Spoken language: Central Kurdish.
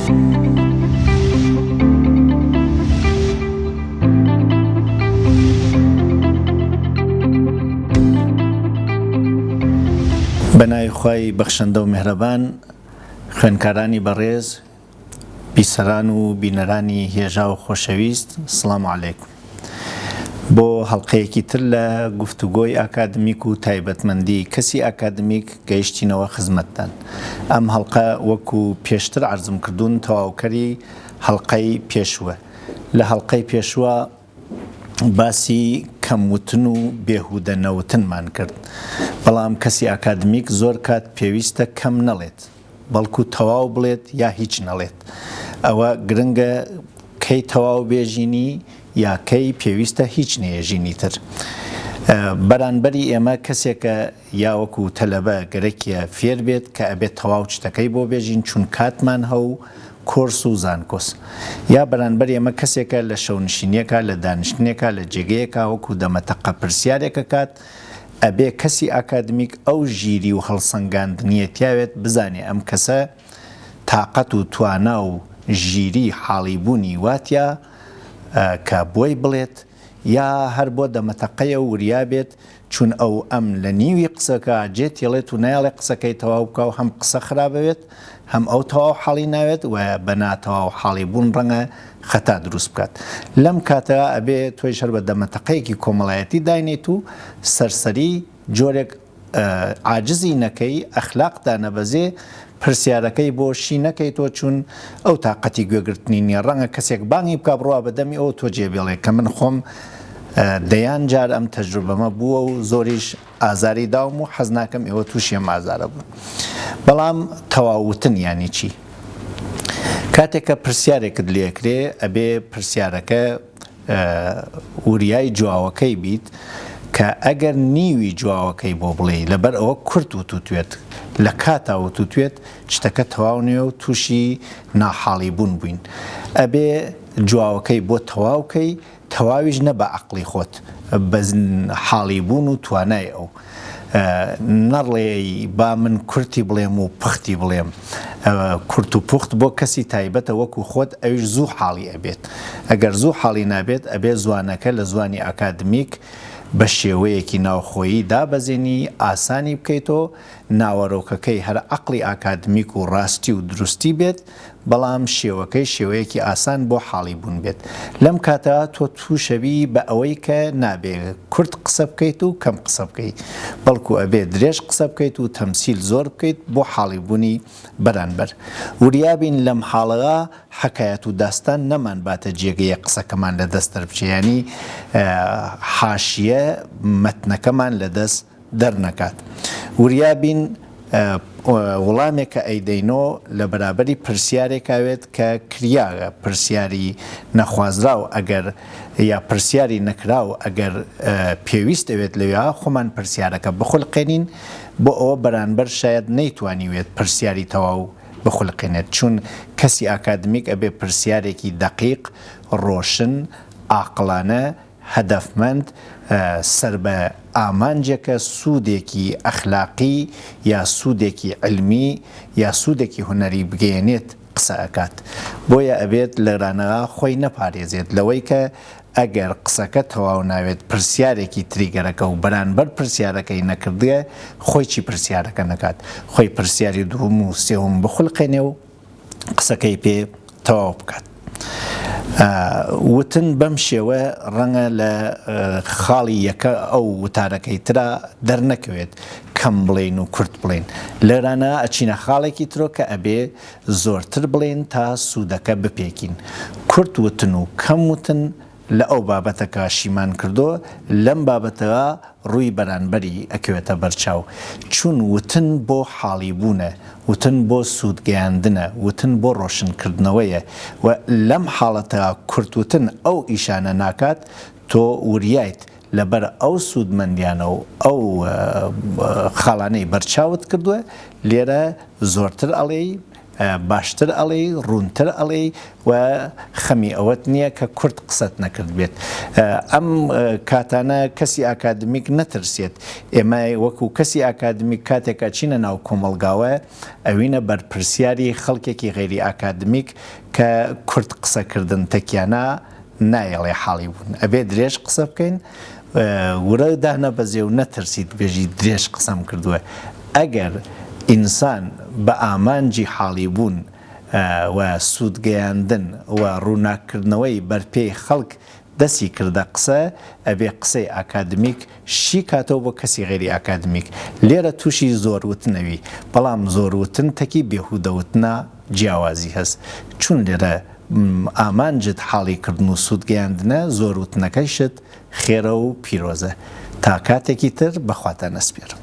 بە ناوی خوای بەخشندە و میهرەبان خوێندکارانی بەڕێز بیسەران و بینەرانی هێژا و خۆشەویست سڵام علیکم بۆ هەڵقەیەکی تر لە گفتوگۆی ئاکادمیک و تایبەتمەندی کەسی ئاکادمیک گەیشتینەوە خزمەتتان ئەم هەڵقە وەکو پێشتر عەرزم کردوون تەواوکەری هەڵقەی پێشووە لە هەڵقەی پێشووە باسی کەم وتن و بێهودە نەوتنمان کرد بەڵام کەسی ئاکادمیک زۆر کات پێویستە کەم نەڵێت بەڵکو تەواو بڵێت یا هیچ نەڵێت. ئەوە گرنگە کەی تەواو بێژینی یا کەی پێویستە هیچ نەیەژینی تر. بەرانبەری ئێمە کەسێکە یا وەکو تەلەبە گەرەکیە فێر بێت کە ئەبێت تەواو چتەکەی بۆ بێژین چون کاتمان هەو کۆرس و زانکۆس. یا بەرانبەر ئێمە کەسێکە لە شەونشینیەکا لە دانیشتنێکا لە جێگەیەکا وەکو دەمەتەقە پرسیارێک ئەکات ئەبێ کەسی ئاکادمیک ئەو ژیری و هەڵسەنگاندنیە تیاوێت بزانێ ئەم کەسە تاقەت و توانا و ژیری حاڵی بوونی واتیا کە بۆی بڵێت یا هەر بۆ دەمەتەقەیە و وریا بێت چون ئەو ئەم لە نیوی قسەکە جێ تێڵێت و نایەڵێ قسەکەی تەواو بکا و هەم قسە خراپەوێت هەم ئەو تەواو حاڵی ناوێت و بە ناتەواو حاڵی بوون ڕەنگە خەتا دروست بکات. لەم کاتە ئەبێ تۆیش هەر بە دەمەتەقەیەکی کۆمەڵایەتی داینێیت و سەرسەری جۆرێک عاجزی نەکەی، ئەخلاق دانەبەزێ، پرسیارەکەی بۆ شی نەکەیتەوە چون ئەو تاقەتی گوێگرتنی نییە، ڕەنگە کەسێک بانگی بکا بڕوا بە دەمی ئەو تۆ جێ بێڵێ کە من خۆم دەیان جار ئەم تەجروبەمە بووە و زۆریش ئازاری داوم و حەز ناکەم ئێوە تووشی ئەم ئازارە بن. بەڵام تەواو وتن یانی چی؟ کاتێک کە پرسیارێکت لێکرێ ئەبێ پرسیارەکە وریای جواوەکەی بیت کە ئەگەر نیوی جواوەکەی بۆ بڵێی لەبەر ئەوە کورت وتوتوێت لە کاتا وتوتوێت شتەکە تەواو نوێ و تووشی ناحاڵی بوون بووین ئەبێ جواوەکەی بۆ تەواو کەی تەواویش نە بە عەقڵی خۆت بە حاڵی بوون و توانای ئەو. نەڵێی با من کورتی بڵێم و پوختی بڵێم. کورت و پوخت بۆ کەسی تایبەتە وەکو خۆت ئەویش زوو حاڵی ئەبێت. ئەگەر زوو حاڵی نابێت ئەبێ زوانەکە لە زوانی ئاکادمیک بە شێوەیەکی ناوخۆیی دابەزێنی ئاسانی بکەیتۆ ناوەرۆکەکەی هەر عەقڵی ئاکادمیک و ڕاستی و دروستی بێت بەڵام شێوەکەی شێوەیەکی ئاسان بۆ حاڵی بوون بێت لەم کاتە تۆ توشەبی بە ئەوەی کە نابێ کورت قسە بکەیت و کەم قسە بکەیت بەڵکو ئەبێ درێژ قسە بکەیت و تەمسیل زۆر بکەیت بۆ حاڵی بوونی بەرانبەر وریابین لەم حاڵەا حەکایەت و داستان نەمان باتە جێگەیە قسەکەمان لە دەست دەربچێ یانی حاشیە مەتنەکەمان لە دەست دەرنەکات. وریا بین وڵامێک کە ئەیدەینۆ لە بەرابەری پرسیارێکا وێت کە کریاگە، پرسیاری نەخوازراو ئەگەر یا پرسیاری نەکراو ئەگەر پێویست ئەوێت لەویا خۆمان پرسیارەکە بخولقێنین بۆ ئەوە بەرانبەر شایەد نەیتوانیوێت پرسیاری تەواو بخولقێنێت چون کەسی ئاکادمیک ئەبێ پرسیارێکی دەقیق، ڕۆشن، ئاقڵانە، هەدەفمەند سەر بە ئامانجێکە سوودێکی ئەخلاقی یا سوودێکی عیلمی یا سوودێکی هونەری بگەیەنێت قسە ئەکات بۆیە ئەبێت لەرانەا خۆی نەپارێزێت لەوەی کە ئەگەر قسەکە تەواو ناوێت پرسیارێکی تری گەرەکە و بەرانبەر پرسیارەکەی نەکردگە خۆی چی پرسیارەکە نەکات خۆی پرسیاری دووم و سێوم بخولقێنێ و قسەکەی پێ تەواو بکات. وتن بەم شێوە ڕەنگە لە خاڵی یەکە ئەو وتارەکەی ترا دەرنەکەوێت کەم بڵێین و کورت بڵێین. لێرانە ئەچینە خاڵێکی ترۆ کە ئەبێ زۆرتر بڵێین تا سوودەکە بپێکین. کورت وتن و کەم وتن لە ئەو بابەتە کە شیمان کردۆ لەم بابەتە ڕووی بەرانبەری ئەکەوێتە بەرچاو چون وتن بۆ حاڵی بوونە وتن بۆ سوود گەیاندنە وتن بۆ ڕۆشن کردنەوەیە و لەم حاڵەتە کورت وتن ئەو ئیشانە ناکات تۆ وریایت لەبەر ئەو سوودمەندیانە و ئەو خاڵانەی بەرچاوت کردوە لێرە زۆرتر ئەڵێی. باشتر ئەڵێی، ڕوونتر ئەڵێی و خەمی ئەوەت نییە کە کورت قسەت نەکردبێت. ئەم کاتانە کەسی ئاکادمیک نەترسێت. ئێمە وەکو کەسی ئاکادمیک کاتێک ئەچینە ناو کۆمەڵگاوە ئەوینە بەرپرسیاری خەڵکێکی غەیری ئاکادمیک کە کورت قسەکردن تەکیانە نایەڵێ حاڵی بوون ئەبێ درێژ قسە بکەین ورە دانەبەزێ و نەترسیت بێژی درێژ قسەم کردووە ئەگەر ئینسان بە ئامانجی حاڵی بوون و سوود گەیاندن و ڕووناککردنەوەی بەرپێی خەڵک دەسی کردە قسە ئەبێ قسەی ئاکادمیک شی کاتەوە بۆ کەسی غەیری ئاکادمیک لێرە تووشی زۆر وتنەوی بەڵام زۆر وتن تەکی بێهودە وتنا جیاوازی هەس چون لێرە ئامانجت حاڵی کردن و سوود گەیاندنە زۆر وتنەکەیشت خێرە و پیرۆزە تا کاتێکی تر بەخواتان ئەسپێرم.